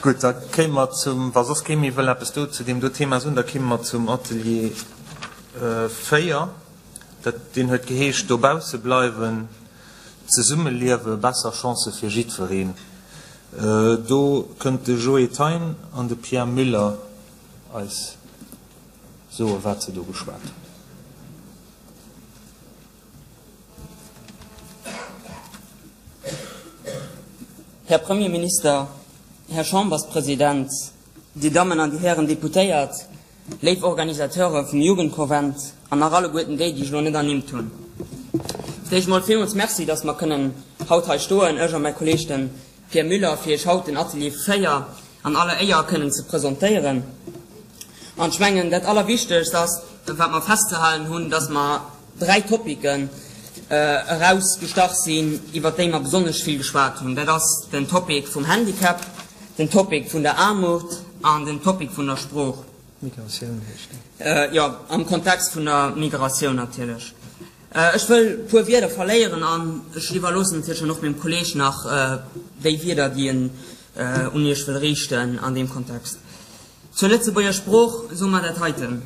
Gutt, da kéime mer zum, wa soss kee méi wëll eppes do zu deem do Thema soen, da kéime mer zum Atelier 4. Dat, deen huet geheescht, Dobausse bleiwen, zesummeliewe, besser Chancë fir jiddwereen. Do kënnt de Joé Thein an de Pierre Müller eis soe wat se do geschwat hunn. Här Premierminister, Här Chamberspresident, Dir Dammen an Dir Hären Deputéiert, léif Organisateure vum Jugendkonvent an nach alleguerten déi, déi ech elo net ernimmt hunn. Fir d'éischt emol villmools Merci, dass mer kënnen haut hei stoen, ech a mäi Kolleeg, de Pierre Müller, fir Iech haut den Atelier 4 an aller Éier kënnen ze presentéieren. An ech mengen, dat Allerwichtegst ass, wat mer festzehalen hunn, dass mer dräi Topicen erausgestach sinn, iwwert déi mer besonnesch vill geschwat hunn. Dat ass den Topic vum Handicap, den Topic vun der Aarmut an den Topic vun der Sprooch. Migratioun heescht dat. Jo, am Kontext vun der Migratioun natierlech. Ech wëll e puer Wierder verléieren an ech iwwerloossen natierlech dann och mengem Kolleeg nach déi Wierder, déi en un Iech wëll riichten an deem Kontext. Zur Lëtzebuerger Sprooch soe mer dat heiten,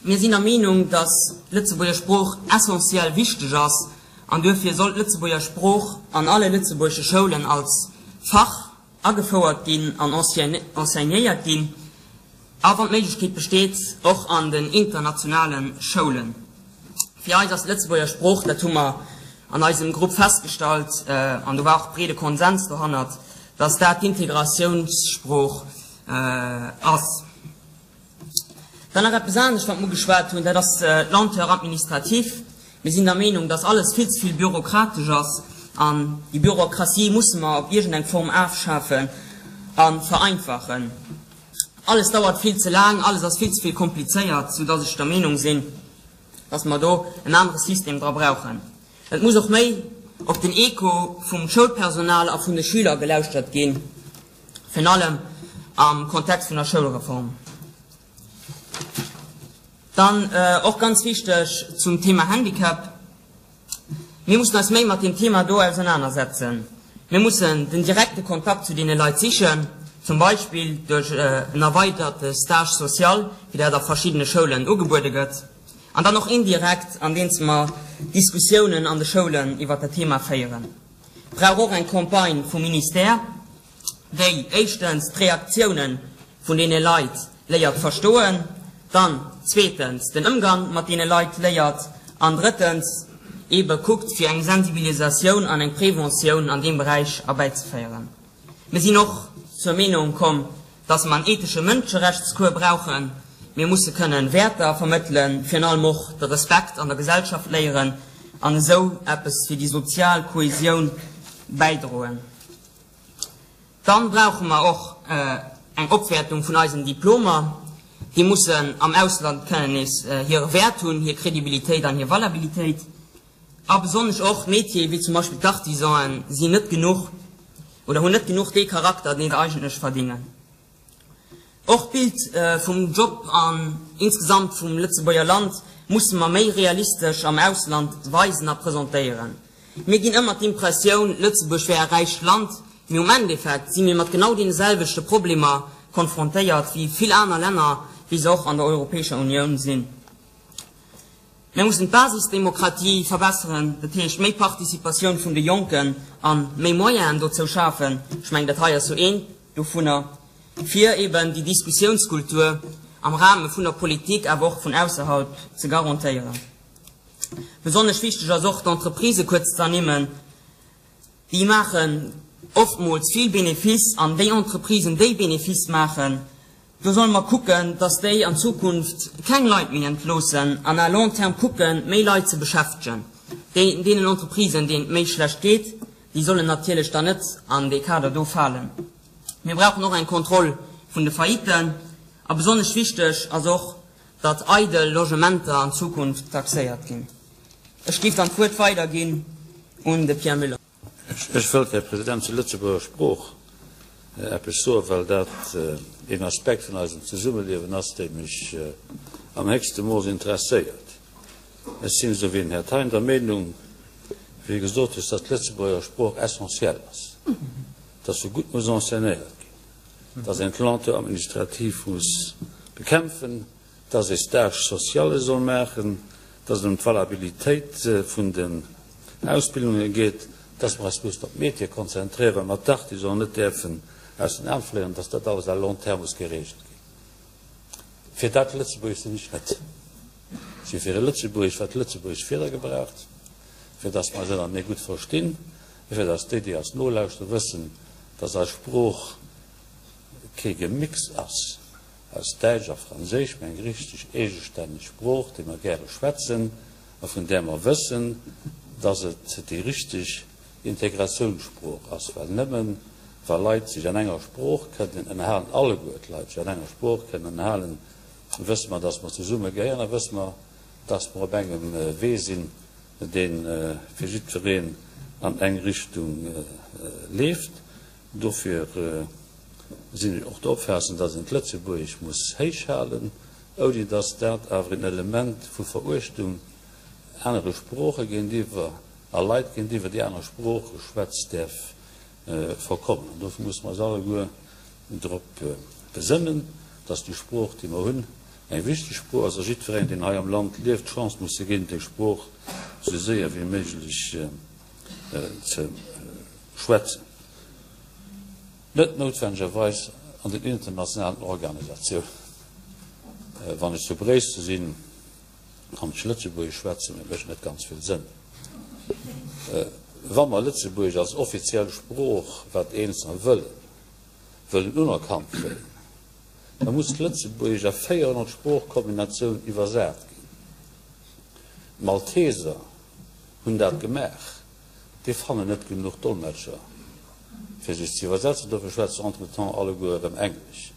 Mir sinn der Meenung, datt d'Lëtzebuerger Sprooch essentiell wichteg ass an duerfir soll d'Lëtzebuerger Sprooch an alle lëtzebuergesche Schoulen als Fach agefouert ginn an enseignéiert ginn, a wann d'Méiglechkeet besteet, och an den internationale Schoulen. Fir eis ass d'Lëtzebuerger Sprooch, dat hu mer an eisem Grupp festgestallt, an do war och breede Konsens dohannert, datt dat d'Integratiounssprooch ass. Dann nach eppes anescht, wat mer ugeschwat hunn, dat ass d'Lenteur administrative. Mir sinn der Meenung, dass alles vill ze vill bürokratesch ass an déi Bürokratie musse mer op iergendeng Form afschafen a vereinfachen. Alles dauert vill ze laang, alles ass vill ze vill komplizéiert, soudass ech der Meenung sinn, dass mer do en anere System dra brauchen. Et muss och méi op den Echo vum Schoulpersonal a vun de Schüler gelauschtert ginn, virun allem am Kontext vun der Schoulreform. Dann och ganz wichteg zum Thema Handicap, Mir mussen eis méi mat deem Thema do ausernanersetzen. Mir mussen den direkte Kontakt zu deene Leit sichen, zum Beispill duerch en erweiderte Stage social, wéi dat a verschiddene Schoulen ugebuede gëtt, an dann och indirekt, andeems mer Diskussiounen an de Schoulen iwwert dat Thema féieren. Brauch och eng Campagne vum Ministère, déi éischtens d'Reaktiounen vun deene Leit léiert verstoen, dann zweetens den Ëmgang mat deene Leit léiert an drëttens eebe kuckt, fir eng Sensibilisatioun an eng Preventioun an deem Beräich erbäizeféieren. Mir sinn och zur Meenung komm, dass mer en ethesche Mënscherechtscours brauchen. Mir musse kënnen Wäerter vermëttelen, virun allem och de Respekt an der Gesellschaft léieren an esou eppes fir déi sozial Kohesioun bäidroen. Dann brauche mer och eng Opwäertung vun eisen Diplomer. Déi mussen am Ausland kënnen nees hire Wäert hunn, hir Kredibilitéit an hir Valabilitéit. A besonnesch och Métiere wéi zum Beispill d'Artisanen sinn net genuch oder hunn net genuch dee Charakter, deen se eigentlech verdingen. Och d'Bild vum Job an insgesamt vum Lëtzebuerger Land musse mer méi realistesch am Ausland weisen a presentéieren. Mir ginn ëmmer d'Impressioun, Lëtzebuerg wär e räicht Land, mee um Endeffekt si mir mat genau deene selwechte Problemer konfrontéiert wéi vill aner Länner, wéi se och an der Europäescher Unioun sinn. Mir mussen d'Basisdemokratie verbesseren, dat heescht méi Participatioun vun de Jonken a méi Moyenen dozou schafen. Ech mengen, dat hei ass jo eent dovunner, fir eben déi Diskussiounskultur am Rahme vun der Politik, awer och vun ausserhalb ze garantéieren. Besonnesch wichteg ass och, d'Entreprisë kuerz z'ernimmen. Déi maachen oftmools vill Benefice, an déi Entreprisen, déi Benefice maachen, do solle mer kucken, dass déi an Zukunft keng Leit méi entloossen an à long terme kucken, méi Leit ze beschäftegen. Déi, deenen Entreprisen, deenen et méi schlecht geet, déi sollen natierlech dann net an dee Kader do falen. Mir brauchen och eng Kontroll vun de Failliten. A besonnesch wichteg ass och, datt eidel Logementer an Zukunft taxéiert ginn. Ech géif dann d'Wuert weiderginn un de Pierre Müller. Ech wëllt, Här President, zur Lëtzebuerger Sprooch eppes soen, well dat een Aspekt vun eisem Zesummeliewen ass, dee mech am héchste Mooss interesséiert. Ech sinn, esou wéi den Här Thein, der Meenung, wéi e gesot huet, dass d'Lëtzebuerger Sprooch essentiell ass, dass se gutt muss enseignéiert ginn. dass een d'Lenteur administrative muss bekämpfen, dass ee Stages sociale soll maachen, dass et ëm d'Valabilitéit vun den Ausbildunge geet, dass mer eis mussen op d'Métiere konzentréieren, well mer d'Artisanen net däerfen aus den Aen verléieren, dass dat alles à long terme muss geregelt ginn. Fir dat Lëtzebuergesch sinn ech net. Ech si fir e Lëtzebuergesch, wat lëtzebuergesch Wierder gebraucht, fir dass mer eis ënnertenee gutt verstinn, fir dass déi, déi eis nolauschteren, wëssen, dass eis Sprooch kee Gemix ass aus Däitsch a Franséisch, mä eng richteg eegestänneg Sprooch, déi mer gäre schwätzen a vun där mer wëssen, dass et déi richteg Integratiounssprooch ass, well nëmmen wa Leit sech an enger Sprooch kënnen ënnerhalen, alleguer d'Leit sech an enger Sprooch kënnen ënnerhalen, wësse mer, dass mer zesumme gehéieren a wësse mer, dass mer op engem Wee sinn, dee fir jiddwereen an eng Richtung leeft. Dofir sinn ech och der Opfaassung, dass een d'Lëtzebuergesch muss héich halen, ouni dass dat awer een Element vu Veruechtung anere Sprooche géintiwwer a Leit géintiwwer, déi aner Sprooche schwätzt, däerf verkommen. An dofir musse mer eis alleguer drop besënnen, dass déi Sprooch, déi mer hunn, eng wichteg Sprooch ass a jiddwerengem, deen hei am Land lieft, d'Chance musse ginn, déi Sprooch esou séier wéi méiglech ze schwätzen. Net noutwennegerweis an den internationalen Organisatiounen. Wann ech zu Bréissel sinn, kann ech Lëtzebuergesch schwätzen, mee mécht net ganz vill Sënn. Wa mer Lëtzebuergesch als offiziell Sprooch, wat Eenzelner wëllen, wëllen unerkannt kréien, da muss d'Lëtzebuergesch a 400 Sproochkombinatiounen iwwersat ginn. D'Malteser hunn dat gemaach. Déi fannen net genuch Dolmetscher fir sech ze iwwersetzen, dofir schwätze se entretemps alleguer erëm Englesch.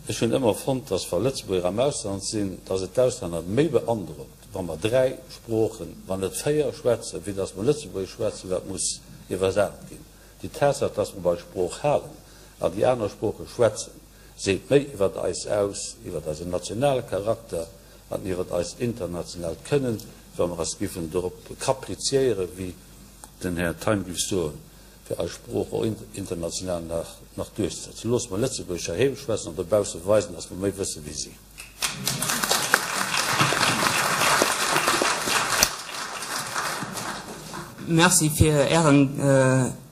Ech hunn ëmmer fonnt, dass wa Lëtzebuerger am Ausland sinn, dass et d'Auslänner méi beandrockt, wa mer 3 Sproochen, wann net 4, schwätzen, wéi dass mer Lëtzebuergesch schwätzen, wat muss iwwersat ginn. Déi Tatsaach, dass mer bei Sprooch halen an déi aner Sprooche schwätzen, seet méi iwwert eis aus, iwwert eisen nationale Charakter an iwwert eist internationaalt Kënnen, wa mer eis giffen dorop kapriziéieren, wéi den Här Thein giff soen, fir eis Sprooch och international nach duerchzesetzen. Loosse mer Lëtzebuergesch heiheem schwätzen an dobausse weisen, dass mer méi wësse wéi si. Merci fir Ären,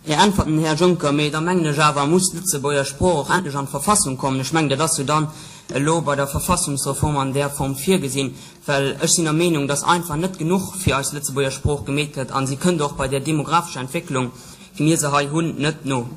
Är Äntwerten, Här Juncker. Mee da mengen ech awer, muss d'Lëtzebuerger Sprooch och endlech an d'Verfassung kommen. Ech mengen, dat ass jo dann elo bei der Verfassungsreform an där Form virgesinn. Well ech sinn der Meenung, dass einfach net genuch fir eis Lëtzebuerger Sprooch gemeet gëtt a si kënnt och bei där demographescher Entwécklung, wéi mir se hei hunn, net no.